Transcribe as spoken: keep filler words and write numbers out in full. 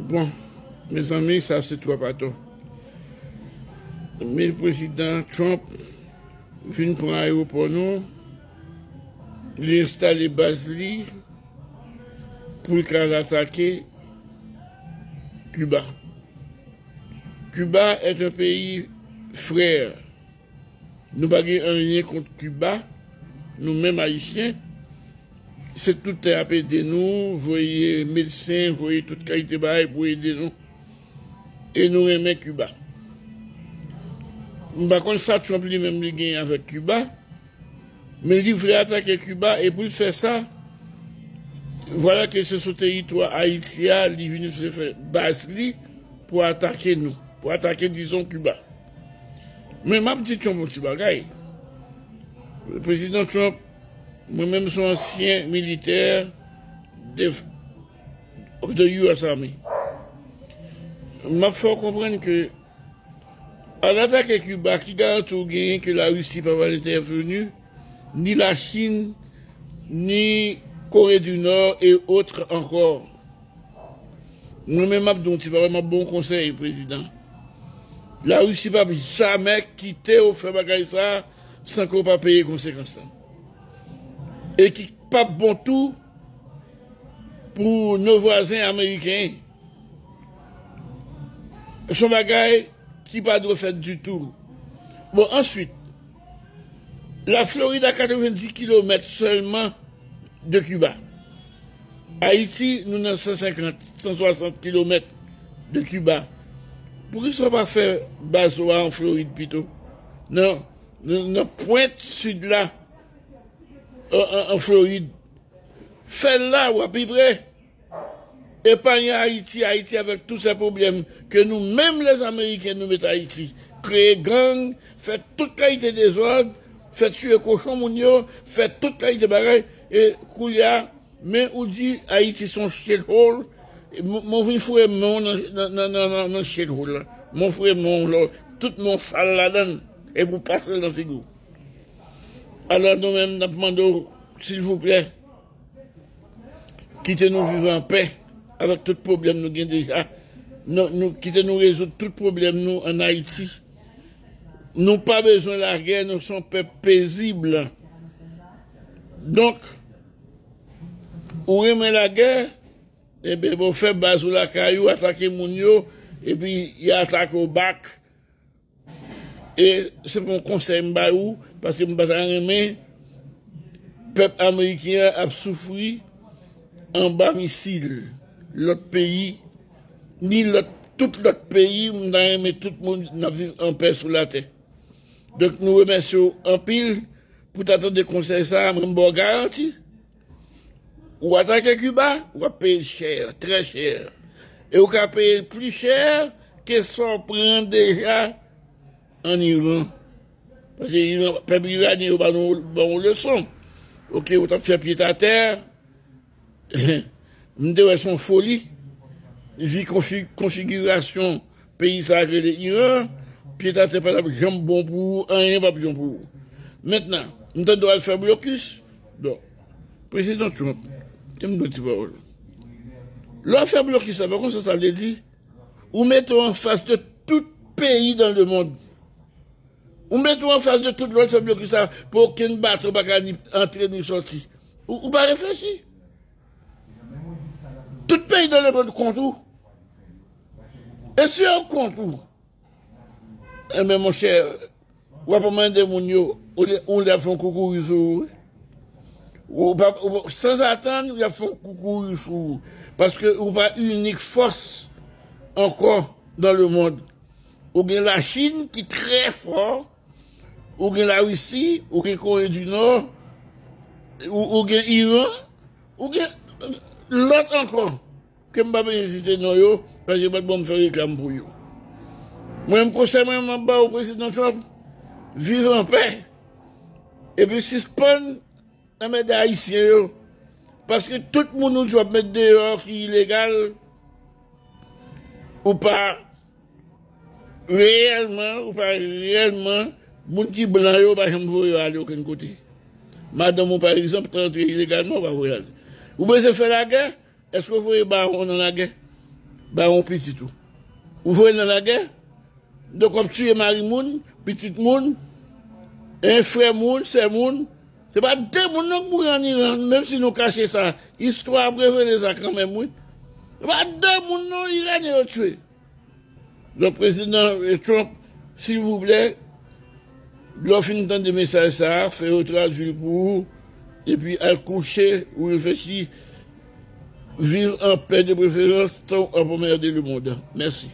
Bon, mezanmi, sa se twòp atò. Men prezidan Trump vin pran ayewopò nou, li enstale baz li pou l ka al atake Kiba. Cuba est un pays frère. Nou pa gen anyen kont Kiba, nou menm Ayisyen. Se tout tè ap ede nou, voye medsen, voye tout kalite bagay pou ede nou. E nou renmen Kiba. M pa konn sa Trump li menm li genyen avèk Kiba, men li vle atake Kiba, e pou l fè sa, vwala ke se sou teritwa Ayiti a, li vin fè, fè baz li pou atake nou, pou atake, dizon, Kiba. Men m ap di Trump yon ti bagay. Prezidan Trump, mwen menm se yon ansyen militè de, of the U S Army. M ap fè w konprann ke al atake Kiba, ki garanti w genyen ke Larisi pa pral entèveni, ni Lachin, ni Kore di Nò e otre ankò. Mwen menm m ap di w ti bagay, m ap ba w konsèy, prezidan. Larisi p ap jamè kite w fè bagay sa a san ke w pa peye konsekans lan. E ki p ap bon tou pou nos voisins américains. Se yon bagay ki pa dwe fèt ditou. Bon, answit, Laflorid a katrevenndis kilomèt sèlman de Kiba. Ayiti, nou nan san senkant, san swasant kilomèt de Kiba. Poukisa w pa fè baz ou a an Florid pito? Nan, nan, nan pwent sid la, an, an, an Florid. Fè l la, w ap pi pre. Epanye Ayiti, Ayiti avèk tout sè pwoblèm ke nou menm lèzameriken nou met Ayiti. Kreye gang, fè tout kalite dezòd, fè tiye kochon moun yo, fè tout kalite bagay. E koulye a, men ou di Ayiti se yon shithole. Mwen vin foure men w nan, nan, nan, nan, nan, nan shithole la. Mwen foure men w la, tout men w sal ladan l, epi w pase l nan figi w. Alò nou menm, n ap mande w, silvouplè, kite nou viv anpè avèk tout pwoblèm nou gen deja. Nou, nou, kite nou rezoud tout pwoblèm nou ann Ayiti. Nou pa bezwen lagè, nou se yon pèp pezib. Donk, ou renmen lagè, ebyen, bon, fè baz ou lakay ou, atake moun yo, epi y atake w back. E se pa yon konsèy m bay ou, paske m pa ta renmen pèp ameriken an ap soufri anba misil lòt peyi, ni lòt, tout lòt peyi, m ta renmen tout moun n ap viv anpè sou latè. Donk, nou remèsye w anpil pou ta tande konsèy sa a, mwen m ba w garanti. Ou atake Kiba, w ap peye l chè, trè chè. E ou ka peye l pli chè ke sa w pran deja ann Iran. Paske Iran, pèp iranyen yo ban nou, ban nou leson. Oke, ou t ap fè pye atè. M te wè se yon foli. Vi konfi-, konfigirasyon peyi sa a k rele Iran, pye atè pa t ap janm bon pou ou, anyen p ap janm pou ou. Mentnan, m tande w al fè blokis. Bon, prezidan Trump, kite m di w ti pawòl. Lè w fè blokis la, pa konn sa sa vle di? Ou mete w anfas de tout peyi dans le monde. Ou mete w anfas de tout lòt, fè blokis la, pou okenn bato pa ka ni antre ni sòti. Ou, ou pa reflechi. Tout peyi dans le monde kont ou. E si yo kont ou, enben, monchè, w ap mande moun yo, ou lè, ou lè ap fè yon koukourizou, wi. Ou pa, ou, sanzatann, y ap fè yon koukourizou, paske ou pa inik fòs ankò dans le monde. Ou gen Lachin ki trè fò, ou gen Larisi, ou gen Kore di Nò, ou, ou gen Iran, ou gen lòt ankò, ke m p ap ezite non yo, paske yo pa t ban m fè reklam pou yo. Mwen, m konsèy mwen, m ap ba w, prezidan Trump, viv anpè, epi sispann anmède Ayisyen yo, paske tout moun ou di w ap met deyò ki ilegal, ou pa reyèlman, ou pa reyèlman, moun ki blan yo pa janm voye yo ale okenn kote. Madanm ou, pa egzanp, te antre ilegalman, ou pa voye ale. Ou bezwen fè lagè? Èske w voye bawon nan lagè? ba yon pitit ou. Ou voye nan lagè, donk w ap tiye mari moun, pitit moun, en, frè moun, sè moun. Se pa de moun non k mouri an Iran, menm si nou kache sa, istwa ap revele sa kanmenm, wi. Se pa de moun non Iranyen yo tiye. Donk, Prezidan, eh, Trump, silvouplè, lè w fin tande mesaj sa a, fè yo tradui l pou ou, epi al kouche, ou reflechi, viv an pè de preferans, tan w ap anmède lemonn. Mèsi.